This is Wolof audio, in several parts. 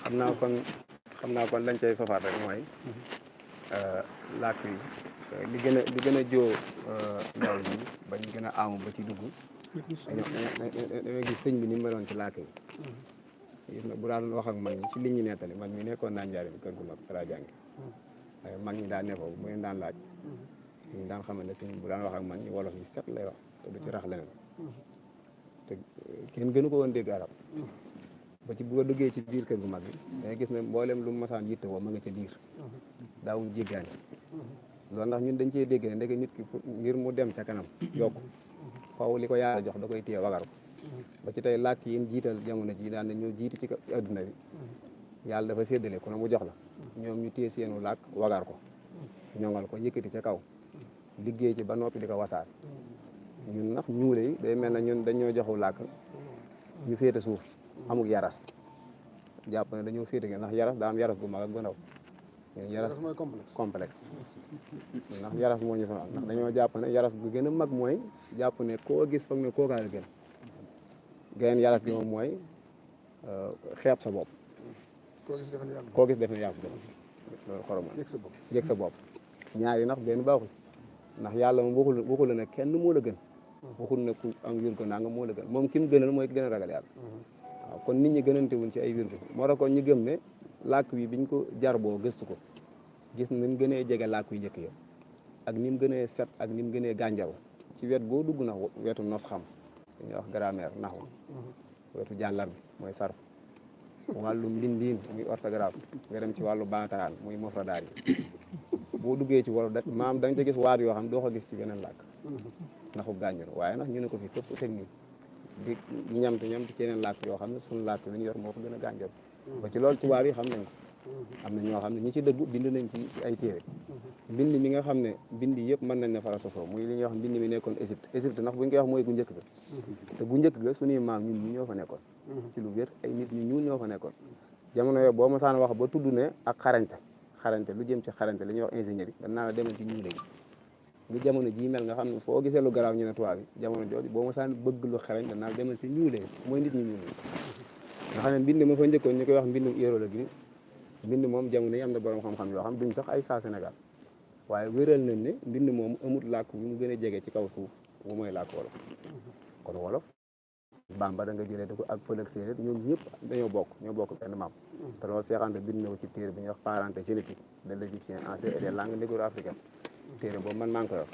xam naa kon lañ cay sofaat rek mooy làkk yi li gën a joo ndaw yi bañ gën a aamu ba ci dugg dañoo gis sëñ bi ni mu meloon ci làkk yi gis na bu daan wax ak mag ñi ci li ñu nettali man mi nekkoon naa njaari bi kër gu mag dara jàngi waaye mag ñi daan ne foofu bu leen daan laaj ñu daan xamal ne sëñ bu daan wax ak mag ñi wolof yi set lay wax te du ci rax leneen te kenn gënu ko woon dégg arab ba ci bu duggee ci biir kër gu mag bi dangay gis ne mboolem lu masaan yitte woo ma nga ca biir daawuñ jéggaani loolu ndax ñun dañ cee dégg ne ndeke nit ki ngir mu dem ca kanam yokk faw li ko yàlla jox da koy téye wagar ko ba ci tey làkk yi jiital jamono ji daan na ñoo jiitu ci adduna bi yàlla dafa séddale ku ne mu jox la ñoom ñu téye seenu làkk wagar ko ñoŋal ko yëkkati ca kaw liggéey ci ba noppi di ko wasaar ñun nag ñuule yi day mel na ñun dañoo joxu làkk ñu féete suuf amuk yaras jàpp ne dañoo féete ndax yaras daa am yaras gu mag ak gu ndaw yaras mooy complexe ndax yaras moo ñu sonal ndax dañoo jàpp ne yaras gu gën a mag mooy jàpp ne koo gis foog ne kookaa la gën geneen yaras gi moom mooy xeeb sa bopp koo gis def na yàqu loolu xorom yëg sa bopp ñaar yi ndax benn baaxul ndax yàlla moom waxul la ne kenn moo la gën waxul ne ku am wirgo naa nga moo la gën moom ki mu gënal mooy ki gën a ragal yàlla waaw kon nit ñi gënante wuñ ci ay wirgo moo tax kon ñu gëm ne làkk wi biñ ko jarboo gëstu ko gis ni mu gënee jege làkk yu njëkk ya ak ni mu gënee set ak ni mu gënee gànjaru ci wet goo dugg na wetu nos xam dañuy wax grammaire naxu wetu jàllar bi mooy sarf wàllu mbindiin muy orthographe nga dem ci wàllu bantaraan muy mofradaat yi boo duggee ci wolof maam da nga ca gis waat yoo xam doo ko gis ci beneen làkk naxu gànjaru waaye nag ñu ne ko fi képp technique di ñamtu ci yeneen làkk yoo xam ne suñu làkk li ñu yor moo ko gën a gànjaru ba ci loolu tubaab yi xam nañ ko am na ñoo xam ne ñi ci dëggu bind nañ ci ay téere mbind mi nga xam ne bind yëpp mën nañ ne fara sosoo muy li ñuy wax mbind mi nekkoon Égypte ndax bu ñu koy wax mooy gu njëkk ga te gu njëkk ga suñuy maam ñun ñi ñoo fa nekkoon ci lu wér ay nit ñu ñuul ñoo fa nekkoon jamono yooyu boo mosaan wax ba tudd ne ak xarañte lu jëm ci xarañte li ñuy wax ingénierie dañ naa la demal ci ñuule gi lu jamono jii mel nga xam ne foo gisee lu garaaw ñu ne tubaab yi jamono jooju boo mosaan bëgg lu xarañ dañ naa la demal ci ñuule mooy nit ñu ñuul nga xam ne mbind ma fa njëkkoon ñu koy wax mbindum hiéroglyphe mbind moom jamono yi am na borom xam-xam yoo xam duñ sax ay saa Sénégal waaye wéral nañ ne mbind moom amut làkk bi mu gën a jege ci kaw suuf bu mooy làkk wolof kon wolof bamba da nga jëlee da ko ak pël ak séeréer ñoom ñëpp dañoo bokk benn maam te loolu Cheikh Anta bind na ko ci téere bi ñuy wax parenté génétique de l'égyptien ancien et des langues négro-africaines téere boobu man maa ngi ko yor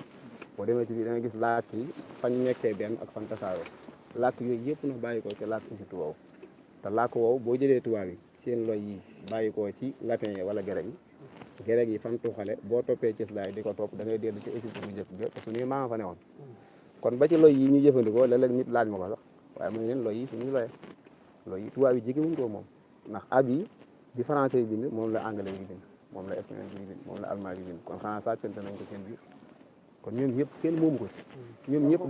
boo demee ci biir da nga gis làkk yi fañ nekkee benn ak fan tasaaroo làkk yooyu yëpp nag bàyyi ko ci làkk Égypte woowu te làkk woowu boo jëlee tubaab yi seen loy yi bàyyi ko ci latin yi wala grec yi fan tuxale boo toppee cëslaay di ko topp da ngay dellu ci Égypte bu njëkk ga te suñuy maama fa ne woon kon ba ci loy yi ñu jëfandikoo léeg-léeg nit laaj ma ko sax waaye mu ne leen loy yi suñuy loy yi tubaab yi jegewuñ ko moom ndax ab yi di français yi bind moom la anglais yi bind moom la espagnol yi bind moom la allemand yi bind kon xanaa sàccante nañ ko seen biir kon ñoom ñëpp kenn moomu ko ci ñoom ñëpp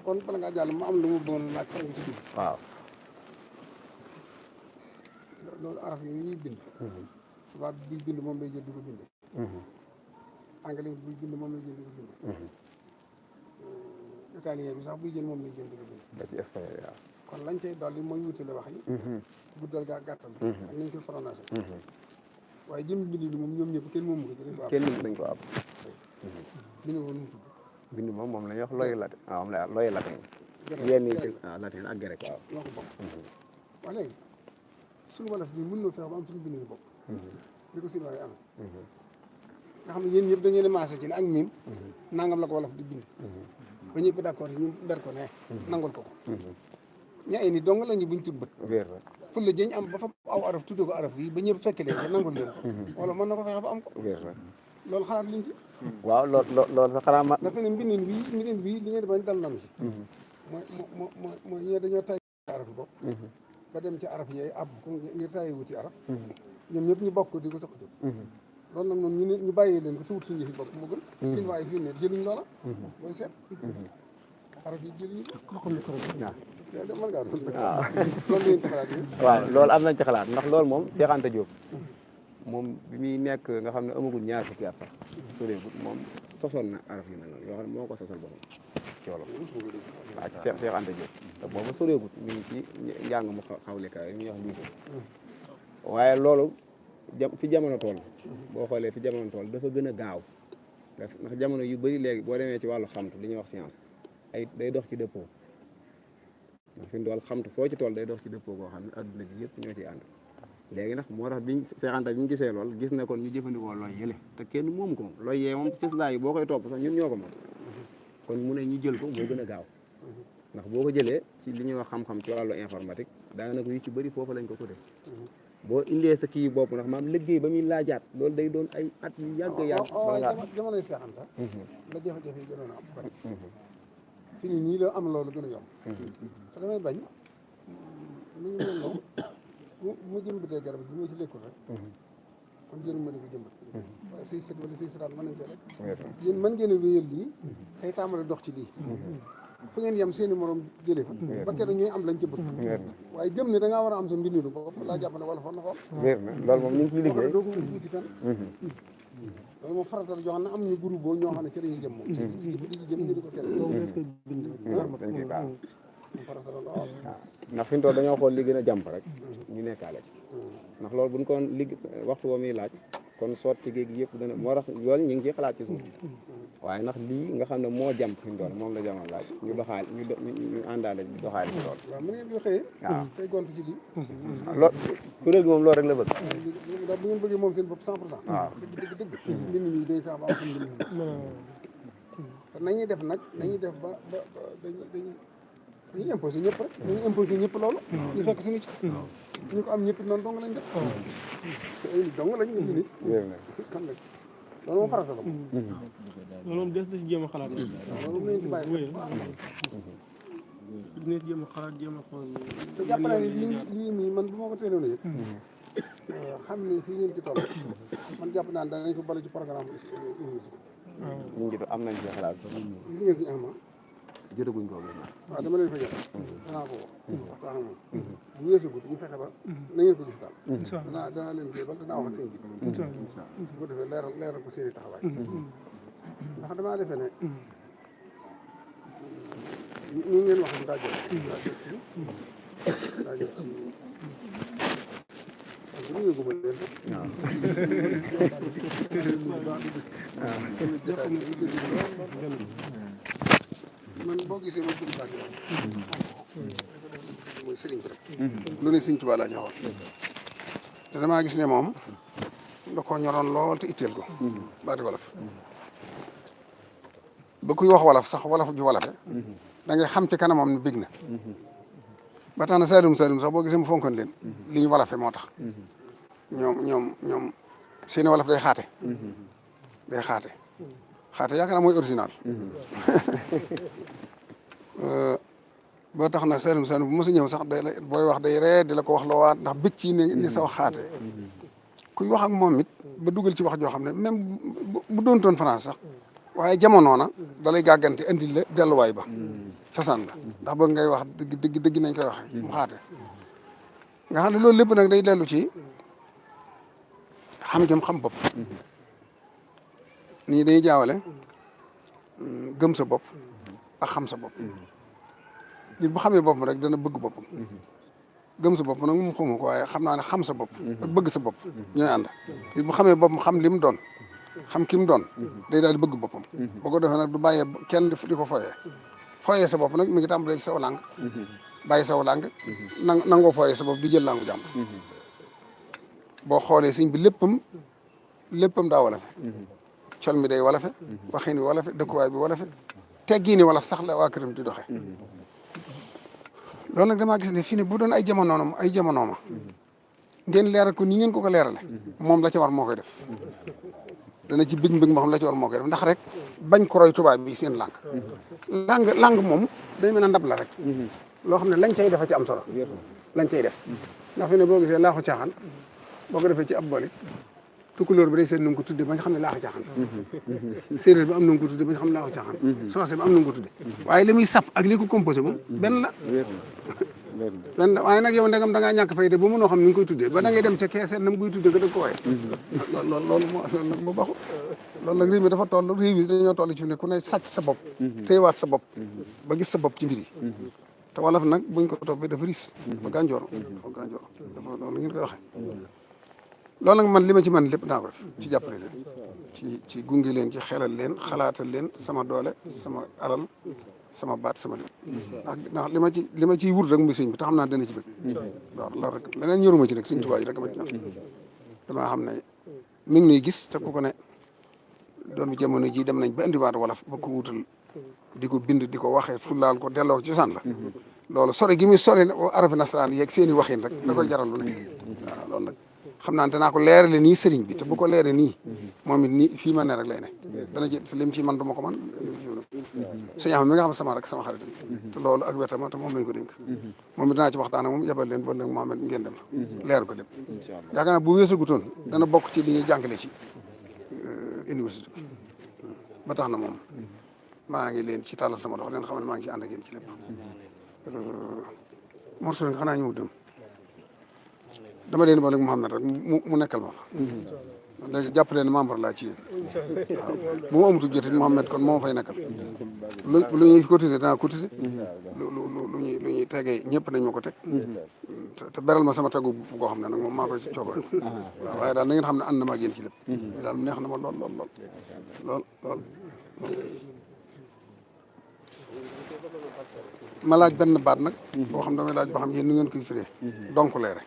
kon bala ngaa jàll ma am lu mu doon laaj ci biir waaw loolu araf yi ñuy bind tubaab buy bind moom lay jël di ko bind anglais buy bind moom lay jël di ko bind italien bi sax buy jël moom lay jël di ko bind ba ci espagnol waaw kon lañ cay dolli mooy wutale wax yi guddal gaa gàttal ak nañ koy prononcé waaye jëm bind bi moom ñoom ñëpp kenn moomu ko ci kenn dañ ko am bind woon mu tudd bind moom la ñuy wax looyu latin waaw moom la looyu latin yenn yi latin ak grec waaw ñoo ko bokk waaw léegi suñu wolof bi mën noo fexe ba am suñu bind bopp li ko sinuwaay am nga xam ne yéen ñëpp da ngeen a maase ci ne ak miim nangam la ko wolof di bind ba ñëpp d'accord yi ñu ber ko ne nangul ko ña ay ni dong la ñu buñ tudd bët ful la jëñ am ba fa aw araf tuddee ko araf yi ba ñëpp fekk leen te nangul leen ko wala mën na ko fexe ba am ko loolu xalaat liñ ci waaw loolu sa xalaat ma dafa ne mbindin bii li ngeen di bañ dal nam ci mooy ñee dañoo tay araf bopp ba dem ci araf yooyu ab ko ngir tayi wuti araf ñoom ñëpp ñu bokk di ko soxatu loolu nag moom ñu bàyyi leen ko ci wut suñu yëfi bopp moo gën suñu waaye fii ne jëluñ loola booy seet araf yi jëluñu ko xam ne ko mën ngaa loolu ngeen ci xalaat yi waaw loolu am nañ ci xalaat ndax loolu moom Cheikh Anta Diop moom bi muy nekk nga xam ne amagul ñaar fukki at sax soreegut moom sosoon na araf yi mel noonu yoo xam ne moo ko sosal boppam ci wolof waaw ci Cheikh Anta Diop te booba soreegut mi ngi ci njàng mu xawlekaay yi ñuy wax lii waaye loolu fi jamono toll boo xoolee fi jamono toll dafa gën a gaaw ndax jamono yu bëri léegi boo demee ci wàllu xamtu li ñuy wax science ay day dox ci dëppoo ndax fi mu dool xamtu foo ci toll day dox ci dëppoo koo xam ne adduna bi yëpp ñoo ciy ànd léegi nag moo tax biñ seexanta bi ñu gisee lool gis ne kon ñu jëfandikoo looy yële te kenn moomu ko moom looy yee moom cëslaa yi boo koy topp sax ñun ñoo ko moom kon mu ne ñu jël ko moo gën a gaaw ndax boo ko jëlee ci li ñuy wax xam-xam ci wàllu informatique daanaka yu ci bëri foofu lañ ko tudde boo indee sa kii bopp ndax maam liggéey ba muy laajaat loolu day doon ay at yu yàgg jamonoy seexanta la jafe-jafe yi gënoon a am bari fi ni nii la am loolu gën a yomb te damay bañ lu ñu mel noonu mu jëmbatee garab gi moo ci lekkul rek kon jëru ma di ko jëmbat waaye say sët wala say sëtaat mën nañ see rek yéen mën ngeen a wéyal lii tey tàmbali dox ci lii fu ngeen yem seen i morom jëlee fa ba keroog ñuy am lañ ca bëgg waaye gëm ne da ngaa war a am sa mbindu bopp laa jàpp ne wala foog na ko wér na loolu moom ñu ngi ciy liggéey doo ko wuti fenn loolu moom faratal joo xam ne am ñu groupe boo ñoo xam ne ci la ñuy jëm moom di ci jëm ñu di ko tere dañ ciy baax faratal lool ndax fi mu toll dañoo xool li gën a jàmp rek ñu nekkaale ci ndax loolu buñ ko waxtu wa muy laaj kon sotti géeg yëpp dana moo tax loolu ñu ngi ciy xalaat ci suuf waaye ndax lii nga xam ne moo jàmp fi mu toll moom la jamono laaj ñu doxaal ñu àndaale di doxaale ci loolu waaw mën ngeen di xëyee waaw tey gont ci lii loolu kuréel gi moom loolu rek la bëgg ndax bu ngeen bëggee moom seen bopp 100% waaw dëgg mbind mi day tax ba am seen mbind te nañuy def nag nañuy def ba dañuy imposé ñëpp rek dañuy imposé ñëpp loolu ñu fekk suñu ci ñu ko am ñëpp noonu dong lañ def te ay nit dong lañ ñu nit kan lañ loolu moom farata la loolu moom des na ci jéem a xalaat loolu moom nañ ci bàyyi dina ci jéem a xalaat jéem a xool te jàpp naa ne lii nii man bu ma ko teeloon a yëg xam ne fii ngeen ci toll man jàpp naa ne danañ ko bale ci programme université ñu ngi am nañ ci xalaat gis ngeen si ama jotaguñ ko waaw dama leen fa jot danaa ko woo waxtaan ak moom bu weesugut ñu fexe ba na ngeen ko gis daal danaa leen jé bal danaa wax ak seen bi su ko defee leeral ko seen i taxawaay ndax damaa defee ne ñu ngeen wax daa jot ci bu ñu yëguma leen man boo gisee ma dugg saa mooy sëriñ bi rek lu ne sëriñ Tuubaa laa ci waxoon te damaa gis ne moom da koo ñoroon lool te itteel ko baati wolof ba kuy wax wolof sax wolof ju wolofe da ngay xam ci kanamam ne bég na ba tax na Saalum sax boo gisee mu fonkoon leen li ñu wolofe moo tax ñoom seeni wolof day xaate yaakaar naa mooy original ba tax na Saalum bu mos a ñëw sax day booy wax day ree di la ko wax loo waat ndax bëgg ci ni sa wax xaatee kuy wax ak moom it ba dugal ci wax joo xam ne même bu doontoon France sax waaye jamono na da lay gàggante indi la delluwaay ba cosaan la ndax bëgg ngay wax dëgg nañ koy waxee mu xaate nga xam ne loolu lépp nag day dellu ci xam bopp nit ñi dañuy jaawale gëm sa bopp ak xam sa bopp nit bu xamee boppam rek dana bëgg boppam gëm sa bopp nag moom xamu ko waaye xam naa ne xam sa bopp ak bëgg sa bopp ñooy ànd nit bu xamee boppam xam li mu doon xam ki mu doon day daal di bëgg boppam boo ko defee nag du bàyyee kenn di ko fooyee sa bopp nag mi ngi tàmbalee ci saw làng bàyyi saw làng nangoo fooyee sa bopp di jël làngu jàmm boo xoolee sëñ bi léppam daa walafe col mi day walafe waxin wi walafe dëkkuwaay bi walafe teggiini walaf sax la waa këram di doxe loolu nag damaa gis ne fii ne bu doon ay jamonooma ngeen leeral ko ni ngeen ko leerale moom la ca war moo koy def dana ci mbég moo xam la ca war moo koy def ndax rek bañ ko roy tubaab bi seen lang moom day mel ne ndab la rek loo xam ne lañ cay defa ci am solo lañ cay def ndax fi ne boo gisee laaxu caaxaan boo ko defee ci ab boole tukulóor bi day seet nu mu ko tuddee ba nga xam ne laaxu caaxaan séeréer bi am na mu ko tuddee ba nga xam ne laaxu caaxaan soose bi am na mu ko tuddee waaye li muy saf ak li ko composé moom benn la waaye nag yow ndegam da ngaa ñàkk fay de ba mënoo xam ni nga koy tuddee ba da ngay dem ca keeseen na mu koy tuddee nga dëgg ko waaye loolu moo baxu loolu nag réew mi dafa toll réew mi dañoo toll ci ne ku ne sàcc sa bopp téyewaat sa bopp ba gis sa bopp ci mbir yi te wolof nag buñ ko toppee dafa ris dafa gànjoor dafa loolu ngeen koy waxee loolu nag man li ma ci man lépp naa ko def ci jàppale leen ci gunge leen ci xelal leen xalaatal leen sama doole sama alal sama baat sama lépp ndax li ma ciy wut rek muy sëñ bi te xam naa dana ci bëgg waaw loolu rek leneen ñoruma ci nag sëñ Tuubaa yi rek ma ci ñor damaa xam ne mi ngi nuy gis te ku ko ne doomi jamono ji dem nañ ba indiwaat wolof ba ko wutal di ko bind di ko waxee fulaal ko delloo ci cosaan la loolu sore gi muy sore arafi nasaraan yeeg seen i waxin rek da koy jaral lu ne waaw loolu nag xam naa danaa ko leerale nii sëriñ bi te bu ko leere nii moom it nii fii ma ne rek lay ne dana ci lim ci man du ma ko man sëñ am mi nga xam sama rek sama xarit te loolu ak wetama te moom lañ ko dénk moom it danaa ci waxtaan ak moom yebal leen ba nag Mohamed ngeen dem fa leer ko lépp yaakaar naa bu weesagutoon dana bokk ci li ñuy jàngale ci université bi ba tax na moom maa ngi leen ci tàllal sama dox leen xam ne maa ngi ci ànd ak yéen ci lépp morso nga xanaa ñëw dem dama leen boole Mouhamed rek mu nekkal ma fa léegi jàpp leen membre laa ci yéen waaw bu ma amatul jot it Mouhamed kon moo fay nekkal lu ñuy cotiser danaa cotiser lu ñuy tegee ñëpp nañ ma ko teg te beral ma sama tegu koo xam ne nag moom maa koy coobare waaw waaye daal na ngeen xam ne ànd na ma ak yéen ci lépp daal neex na ma lool ma laaj benn baat nag boo xam damay laaj boo xam yéen nu ngeen koy firee donc leere